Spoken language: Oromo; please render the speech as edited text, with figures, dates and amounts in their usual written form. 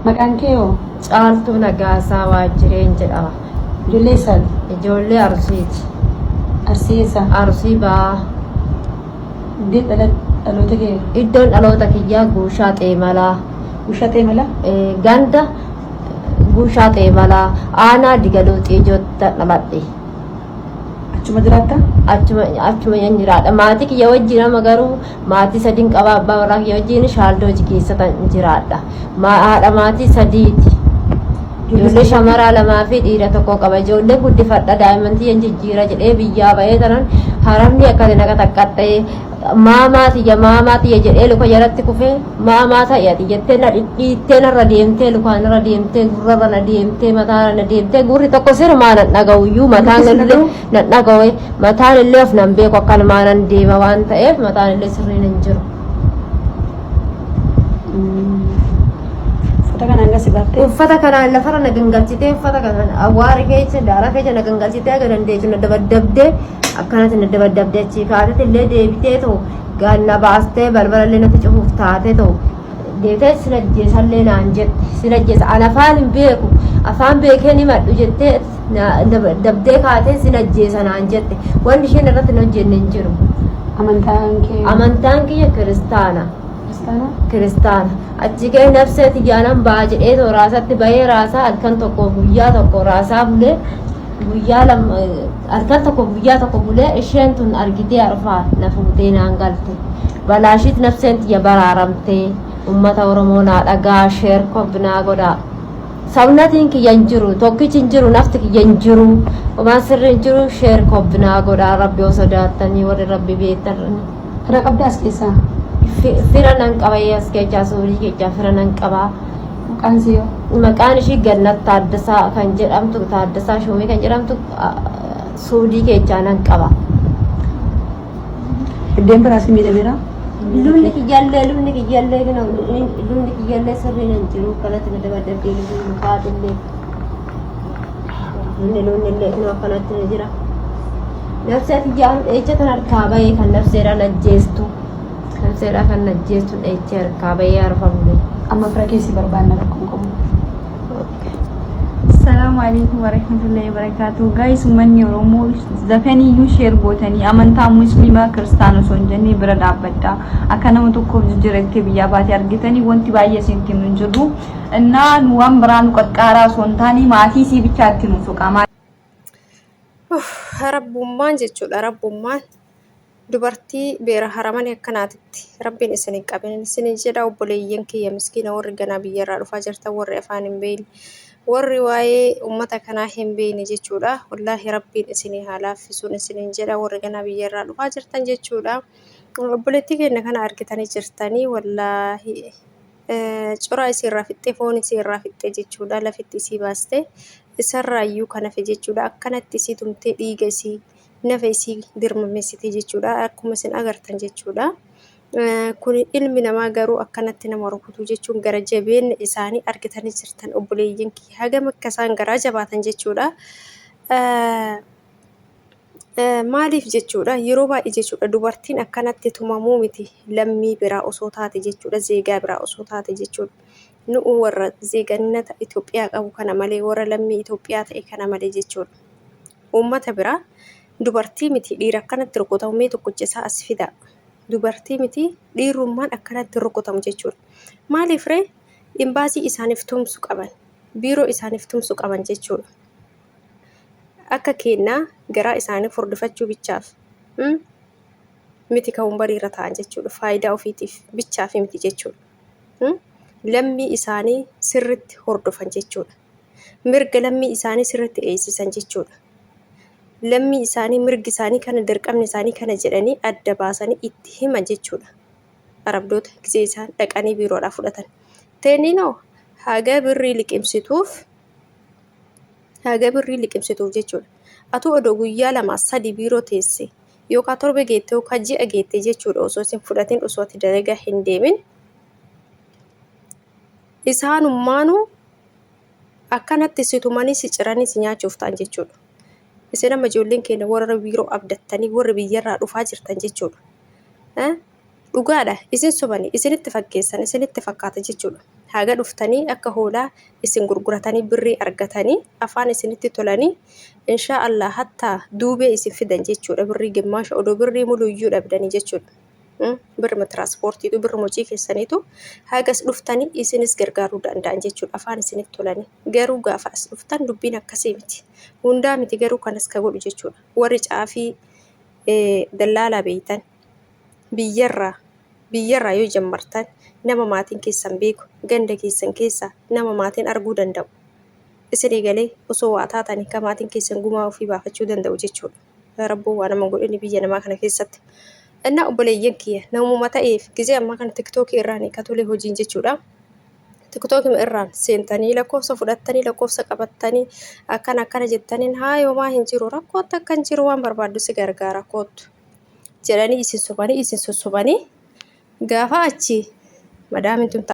Maqaan kee hoo? Caaltuu Nagaasaa Waajjireen jedhama. Ijoollee eessaati? Ijoollee Arsiiti. Arsii eessaa? Arsii Ba'aa. Iddoo dhaloota kee? Iddoon dhaloota kiyyaa Guushaa Xeemalaa. Guushaa Xeemalaa? Ganda Guushaa Xeemalaa aanaa Digaluu Xiijootti dhaladhe. Achuma jiraatta? Achuma yan jiraadha. Maatii kiyya wajjin amma garuu maatii sadiin qaba, abbaa warraa kiyya wajjin shaaldooji keessa tan jiraadha. Haadha maatii sadiiti. Ijoollee shamaraa lamaa fi dhiira tokko qaba. Ijoollee guddifadha, daa'imman tiyyan jijjiira jedhee biyyaa ba'ee tanan haramni akka naqa taqqaxxee maamaa tiyya, maamaa tiyya jedhee luka jalatti kufee, maamaa ta'e ati jettee na dhidhiittee, narra deemtee, lukaan narra deemtee, gurrarra na deemtee, mataarra na deemtee. Gurri tokko sirumaa nan dhaga'uyyuu, mataan Gurri si illee dhaga'u? Nan dhaga'u, mataan illee of nan beeku, akkanumaa nan deema waan ta'eef mataan illee sirriin hin jiru. Uffata kana hanga si baaftee? Uffata kanaan lafarra na gangalchitee, uffata kanaan awwaara keessa, daaraa keessa na gangalchitee, aga dandeessu na dabaddabdee, akkanatti na dabaddabdee, achii kaatetti illee deebitee ta'u na baastee, balbala illee natti cufuuf taatee ta'u deebitee sin ajjeesallee naan jette. Sin ajjeesa, an afaan hin beeku, afaan beekee ni madhu jettee na dabdee kaatee sin ajjeesa naan jette. Wanni isheen irratti hin hojjenne hin jiru. Amantaan kee? Amantaan kiyya kiristaana. Kiristaana? Kiristaana. Achi ka'ee nafsee tiyyaanan ba'a jedhee too raasatti bahee, raasaa halkan tokko guyyaa tokko raasaa bulee, guyyaa lama, halkan tokko guyyaa tokko bulee, isheen tun argitee arfaa na fuutee naan galte. Balaashiit nafseen tiyya baraaramtee. Ummata Oromoo naa dhagaa, share copy naa godhaa. Sabnatiin kiyya hin jiru, tokkichi hin jiru, nafti kiyya hin jiru, homaan sirri hin jiru. Share copy naa godhaa, Rabbi yoo sodaattanii, warri Rabbi beektan. Fira qabda as keessaa? Fira nan qaba as keessaa, Suudii keessaa fira nan qaba. Maqaan isii hoo? Maqaan ishii Gannat Taaddasaa kan jedhamtu, Taaddasaa Shuumii kan jedhamtu, Suudii keessaa nan qaba. Iddeen biraa si miidhameera? Lubni kiyyallee lubni kiyyallee sirriin hin jiru, kanatti na dabaddabdee, lubni lukaatillee lubni illee kunoo akkanatti ni jira. Nafsee kiyyaan dheecha tan harkaa bahee kan nafseedhaan ajjeestu. Nafseedhaan kan ajjeestu dheechee harkaa bahee harfamne. Amma fira keessi barbaanna, rakkoon qabu. Assalamu alaikum warahmatullahi wabarakatuh. Guys, uummanni Oromoo dafaniyyuu share gootanii, amantaa musliimaa kiristaana osoo hin jenne bira dhaabbadha. Akka nama tokkoof jijjiirattee biyyaa baatee argitanii wanti baay'ee isinitti himu hin jirru. Innaa nu waan biraa nu qaqqaaraa osoo hin taane maatii isii bichaatti nu soqaa. Rabbummaan jechuudha, rabbummaan dubartii beera haramanii akkanaatitti rabbiin isin hin qabin isin jedha. Obboleeyyan kiyya miskiina, warri ganaa biyyarraa dhufaa jirtan, warri afaan hin beekne, warri waa'ee ummata kanaa hin beekne jechuudha, wallaahi rabbiin isinii haa laaffisuun isinin jedha, warri ganaa biyyarraa dhufaa jirtan jechuudha. Obboleettii keenya kana argitanii jirtanii, wallaahi coraa isii irraa fixxee, foon isii irraa fixxee jechuudha, lafitti isii baaste. Isarraayyuu kan hafe jechuudha, akkanatti isii tumtee, dhiiga isii, nafa isii dirmammeessite jechuudha, akkuma isin agartan jechuudha. Kun ilmi namaa garuu akkanatti nama rukutuu jechuun gara jabeenya isaanii argitanii jirtan, obboleeyyan kiyya, hagam akka isaan garaa jabaatan jechuudha. Maaliif jechuudha, yeroo baay'ee jechuudha, dubartiin akkanatti tumamuu miti lammii biraa osoo taate jechuudha, zeegaa biraa osoo taate jechuudha. Nu'u warra zeegannata Itoophiyaa qabu kana malee, warra lammii Itoophiyaa ta'e kana malee jechuudha. Uummata biraa dubartii miti dhiira akkanatti rukutamu mee tokkicha isaa as fidaa. Dubartii miti dhiirummaan akkanatti rukutamu jechuudha. Maaliif ree, imbaasii isaaniif tumsu qaban, biiroo isaaniif tumsu qaban jechuudha. Akka keennaa garaa isaanii furdifachuu bichaaf miti kan wambarii irra taa'an jechuudha. Faayidaa ofiitiif bichaaf miti jechuudha. Lammii isaanii sirritti hordofan jechuudha. Mirga lammii isaanii sirritti eegsisan jechuudha. Lammii isaanii mirgi isaanii kana, dirqamni isaanii kana jedhanii adda baasanii itti himan jechuudha. Arabdoota gisee isaan dhaqanii biiroodhaa fudhatan. Teeninoo haga birrii liqimsituuf, haga birrii liqimsituuf jechuudha. Atuu odoo guyyaa 2 3 biiroo teesse yookaan torba geette yookaan ji'a geette jechuudha, osoo isin fudhatin, osoo ati dalagaa hin deemin, isaanummaanuu akkanatti si tumanii, si ciranii, si nyaachuuf ta'an jechuudha. Isin amma ijoolleen keenya warra biiroo abdattanii, warri biyyarraa dhufaa jirtan jechuudha. Dhugaadha, isin sobanii isinitti fakkeessan, isinitti fakkaata jechuudha. Haga dhuftanii akka hoolaa isin gurguratanii birrii argatanii afaan isinitti tolanii inshaa Allah hattaa duubee isin fidan jechuudha birrii gimmaasha odoo birrii muluyyuu dhabdanii jechuudha. Birrima tiraanspoortiitu birruma hojii keessaniitu hagas dhuftanii isinis gargaaruu danda'an jechuudha afaan isinitti tolanii. Garuu gaafa as dhuftan dubbiin akkasii miti. Hundaa miti garuu kanas ka godhu jechuudha. Warri caafii dallaalaa beeytan biyyarraa biyyarraa yoo jammartan nama maatiin keessan beeku ganda keessan keessaa nama maatiin arguu danda'u isinii galee osoo waa taatanii ka maatiin keessan gumaa ofii baafachuu danda'u jechuudha. Rabboo waa nama godhini biyya namaa kana keessatti. Innaa obboleeyyan kiyya namuma ta'eef gizee ammaa kana tiktookii irraan ka tole hojiin jechuudha. Tiktookii irraan seentanii lakkoofsa fudhattanii lakkoofsa qabattanii akkana akkana jettaniin haa yoomaa hin jiru rakkoo takka hin jiru waan barbaaddu si gargaara koottu jedhanii isin sobanii isin sossobanii gaafa achi madaamin tun.